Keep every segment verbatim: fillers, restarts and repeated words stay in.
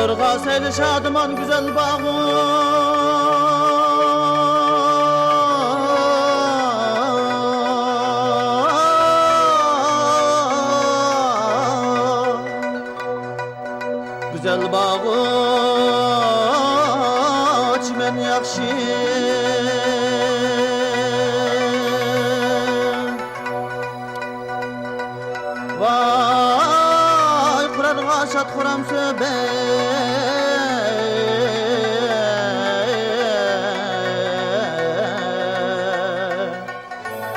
نۇرغا سەيلى شادىمان گۈزەل باغۇ. گۈزەل باغۇ، چىمەن ياخشى. ۋاي، قۇرارغا شاد-خۇرام سۆبە.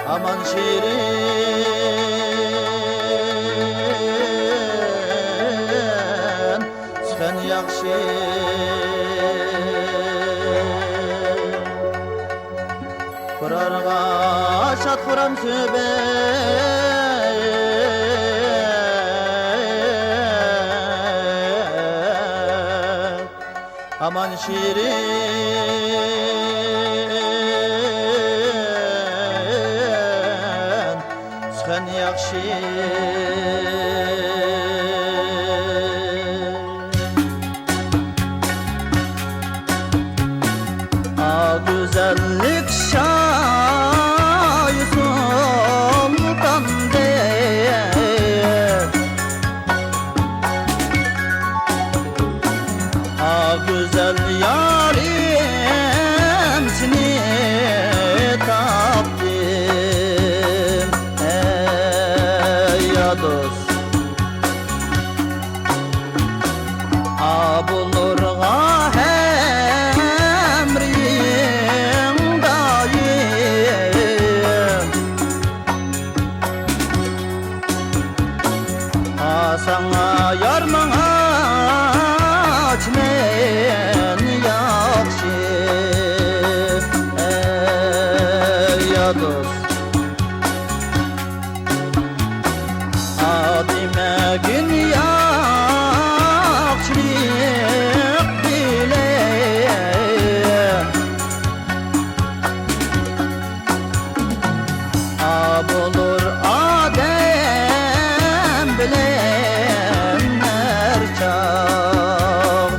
ھامان شېرىن سۈخەن ياخشى. قۇرارغا شاد-خۇرام سۆبە. ھامان شېرىن سۈخەن ياخشى. ئا، گۈزەللىك شاھى سۇلتاندەك. ئا، گۈزەل يارىم، سېنى تاپتىم، ئەي يا دوست. ئا، بولۇرغا ھەمرىيىڭ دائىم. ئا، ساڭا يار، ماڭا چىمەن ياخشى، ئەي يا دوست. ئا، دېمىگىن ياخشىلىق بىلەن. ئا، بولۇر ئادەم بىلەن ھەر چاغ،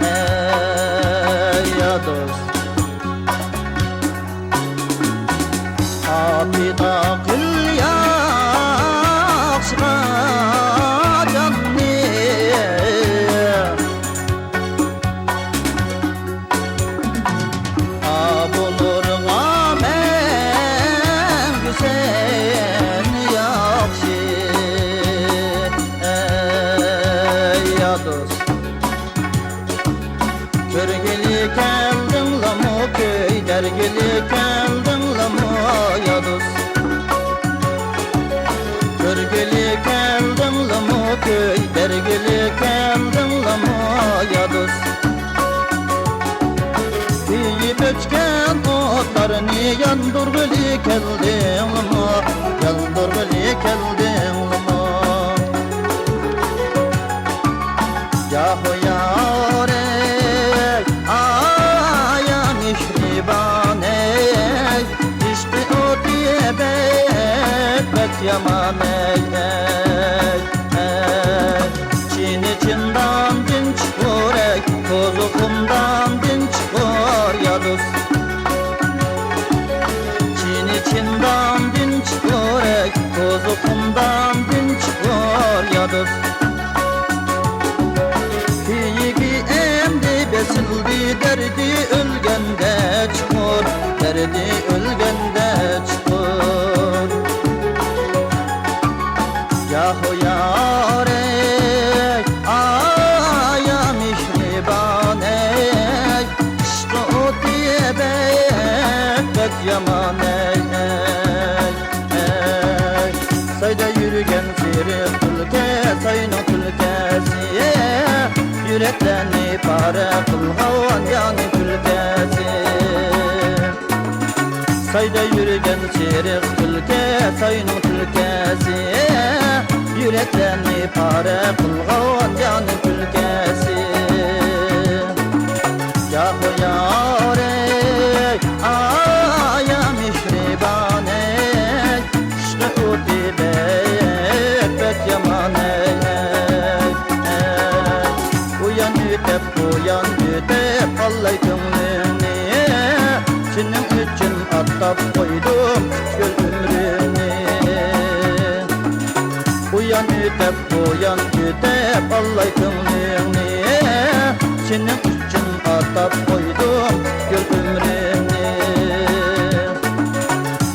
ئەي يا دوست. ئا، پىدا قىل ياخشىغا جاننى. ئا، بولۇرغا مەڭگۈ سەن ياخشى، ئەي يا دوست. كۆرگىلى كەلدىڭلامۇ كۆي، بەرگىلى كەلدىڭلامۇ يا دوست؟ كۆرگىلى كەلدىڭلىمۇ كۆي، بەرگىلى كەلدىڭلىمۇ يا دوست؟ كۆيۈپ ئۆچكەن ئوتلارنى ياندۇرغىلى كەلدىڭلىمۇ، ياندۇرغىلى كەلدىڭلىمۇ؟ ياھۇ يارەي، ئايا مېھرىبانەي، ئىشقى ئوتى بەك، بەك يامان ئەي، ئەي، ئەي. چىنى چىنداندىن چىقۇر ئەي، توزۇ قۇمداندىن چىقۇر يا دوست. چىنى چىنداندىن چىقۇر ئەي، توزۇ قۇمداندىن چىقۇر يا دوست. كېيىكى ئەمدى بېسىلدى، دەردى ئۆلگەندە چىقۇر، دەردى ئۆلگەندە چىقۇر. ياھۇ يارەي، ئايا مېھرىبانەي، ئىشقى ئوتى بەك، بەك يامان ئەي، ئەي، ئەي. سايدا يۈرگەن سېرىق تۈلكە، ساينىڭ تۈلكىسى، يۈرەكلەرنى پارە قىلغان يانى تۈلكىسى. سايدا يۈرگەن سېرىق تۈلكە، ساينىڭ تۈلكىسى، يۈرەكلەرنى پارە قىلغان يانى تۈلكىسى. ياھۇ يارەي، ئايا مېھرىبانەي، ئىشقى ئوتى بەك، بەك يامان ئەي، ئەي، ئەي. ئۇيان ئۆتەپ دەپ بۇيان كېتىپ ئاللاي كۆڭلۈڭنى، سېنىڭ ئۈچۈن ئاتاپ قويدۇم گۈل ئۆمرۈمنى.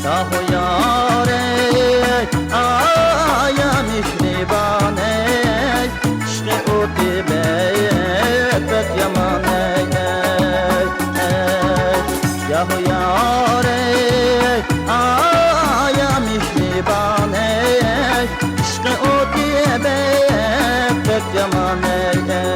شاھۇيارەي، ئايا مېھرىبانەي، ئىشقى ئوتى بەك، بەك يامانەي، ئەي، ئەي. ياھۇيارەي، ئايا مېھرىبانەي، ئىشقى ئوتى بەك، بەك يامانەي، ئەي.